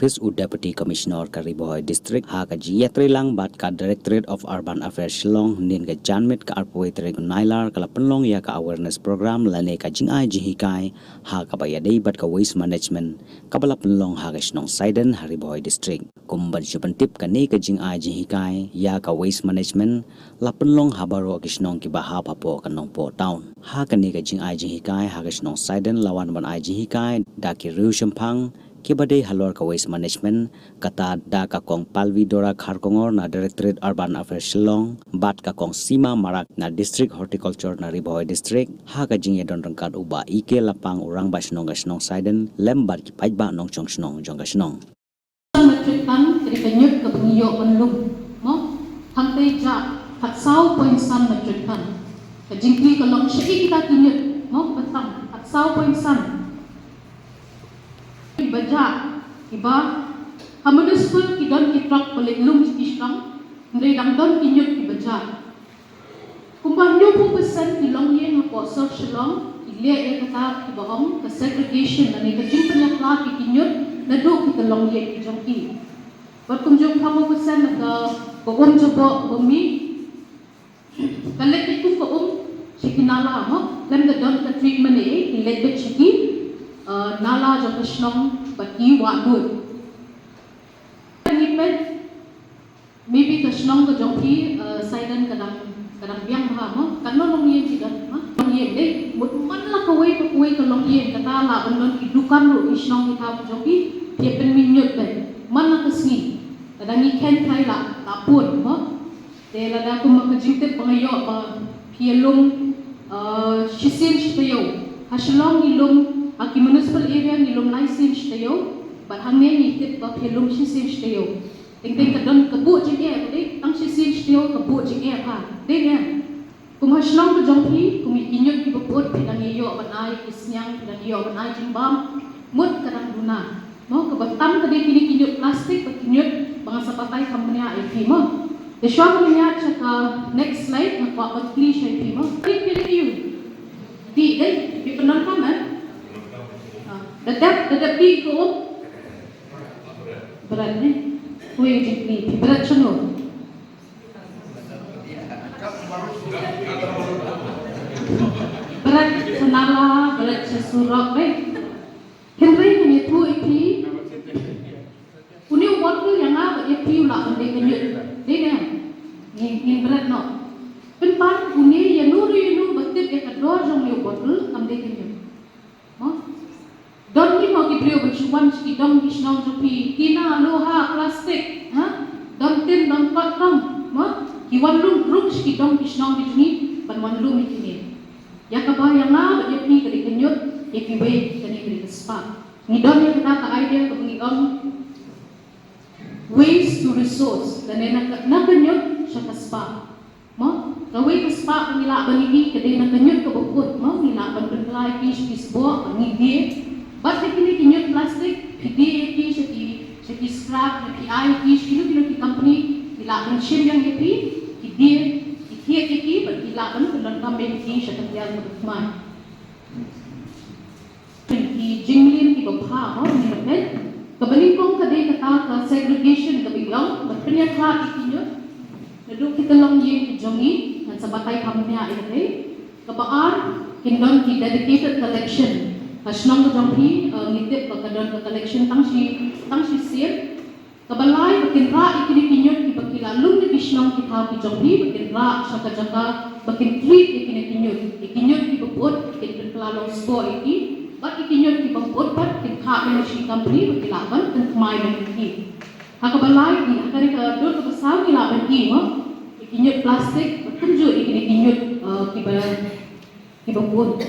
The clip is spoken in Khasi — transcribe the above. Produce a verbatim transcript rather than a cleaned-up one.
Office u Deputy Commissioner ka Ri Bhoi District, ha ka jingïatreilang bad ka Directorate of Urban Affairs Shillong, hynnin ka janmiet ka arphew wei tarik u Nailar, ka la pynlong ïa ka awareness program lane ka jingai jinghikai ha kaba ïadei bad ka waste management, kaba la pynlong ha ka shnong Saiden ha Ri Bhoi District. Kum ban shu pyntip, kane ka jingai jinghikai ïa ka waste management la pynlong ha baroh ki shnong kiba hap hapoh ka Nongpoh Town. Ha kane ka jingai jinghikai ha ka shnong Saiden la wan ban ai jinghikai da ki riewshemphang kiba dei halor ka waste management, kata da ka Kong Palvi Dora Kharkongor na Directorate Urban Affairs Shillong bad ka Kong Sima Marak na District Horticulture na Ri Bhoi District, ha ka jingïadon ryngkat u Bah E K Lapang, u Rangbah Shnong ka shnong Saiden, lem bad ki paidbah nongshong shnong jong ka shnong. Metric ton ka dei ka ñiut kaba ngi ïoh ban lum, mo? Hangtei jah khatsaw point san metric ton. Ka jingkylli ka long, shaei kita ki ñiut, mo, ba tam khatsaw point san? Kiba jah, kiba, ha municipal ki don ki truck ba leit lum sha ki shnong, hynrei dang don ki ñiut kiba jah. Kumba hynñiewphew percent ki longïing hapoh sor Shillong ki leh ïa kata kiba ong ka segregation, lane ka jingpynïakhla ïa ki ñiut naduh kita ki longïing ki jong ki. Bad kumjuh phraphew percent na ka, ka um jaboh ba mih, ka leit beit kum ka um sha ki nala, mo, lymda don ka treatment, eh, ki leit beit sha ki, eh, nala jong ka shnong bad ki wah dud. Ngi peit, maybe ka shnong ka jong phi, eh, Saiden ka dang, ka dang biang bha, mo? Katno longïing ki don, ha? Longïing, dei, mut man la kawei pa kawei ka longïing, kata lah ban don ki dukan ruh, ki shnong ki thaw ki jong phi, phi ïa pynmih ñiut beit man la ka sngi. Lada ngi kheiñ thai la, la pun, mo? Te lada kum ka jingtip ba nga ïoh ba phi ïa lum, eh, shisien shi taïew. Ha Shillong ngi lum, ha ki municipal area ngi lum lai sien shi taïew, bad hangne ngi tip ba phi ïa lum shisien shi taïew. Teng teng ka don ka buh jingeh, ka dei tang shisien shi taïew ka buh jingeh ha. Dei ne? Kum ha shnong ka jong phi, kum ïa ki ñiut kiba pyut phi dang ïoh ban ai ki sniang, phi dang ïoh ban ai jingbam, mut ka dang duna. Mo, kaba tam ka dei kine ki ñiut plastik bad ki ñiut ba nga sa batai kham bniah ïa phi, mo. Te shuwa ban ïaid sha ka next slide, nga kwah ban kylli sha ïa phi, mo. Phi, phi dei, phi dei, phi pyndonkam, eh? Ah, da dep, da dep dih ka um? Bret ne? Wei jingkylli, phi bret shano? Bret sha nala, bret sha surok, eh? Hynrei ngan ïathuh ïa phi, une u bottle ïa nga bad ïa phi u lah ban dei ka ñiut. Dei ne? Ngin, ngin bret noh. Pynban une ïa no ruh ïa no ba tip ïa ka dor jong une u bottle kam dei ka ñiut. Mo? Don hi mo ki briew ban shu wan sha ki dong ki shnong jong phi, tina, loha, plastik, ha? Don tin, don kot, don, mo? Ki wan lum rung sha ki dong ki shnong ki jong ngi ban wan lum ïa kine. Ïa kaba ïa nga bad ïa phi ka dei ka ñiut, ïa kiwei kane ka dei ka spah. Ngi don ïa kata ka idea kaba ngi ong waste to resource, lane na ka, na ka ñiut sha ka spah. Mo, kawei ka spah ba ngi lah ban ïohi ka dei na ka ñiut kaba kut, mo, ngi lah ban pynkylla ïa ki sha ki sboh ba ngi die. Bad ha kine ki ñiut plastik, phi die ïa ki sha ki, sha ki scrap, ne phi ai ïa ki sha kino kino ki company, ki lah ban shim ïa phi, ki die, ki thied ïa ki, bad ki lah ban pyndonkam ïa ki sha ka tïar kaba thymmai. Ki jingmlien kiba bha, ha, ngi la peit. Kaba nyngkong ka dei kata ka segregation kaba ïong, ban pynïakhlad ïa ki ñiut naduh kita longïing ki jong ngi, ngan sa batai kham bniah ïa kata. Kaba ar, kin don ki dedicated collection. Ha shnong ka jong phi, eh, ngi tip ba ka don ka collection tang shi, tang shisien. Kaba lai, ba kin rah ïa kine ki ñiut kiba ki la lum na ki shnong ki thaw ki jong phi, ba kin rah sha ka jaka ba kin treat ïa kine ki ñiut. Ïa ki ñiut kiba pyut kin pynkylla long sboh ïa ki, bad ïa ki ñiut kiba pyut pat kin khah ïa ki sha ki company ba ki lah ban pynthymmai ïa ki. Ha kaba lai, ha kane ka dur kaba saw ngi lah ban ïohi, mo, ïa ki ñiut plastik bad kumjuh ïa kine ki ñiut, eh, kiba kiba pyut.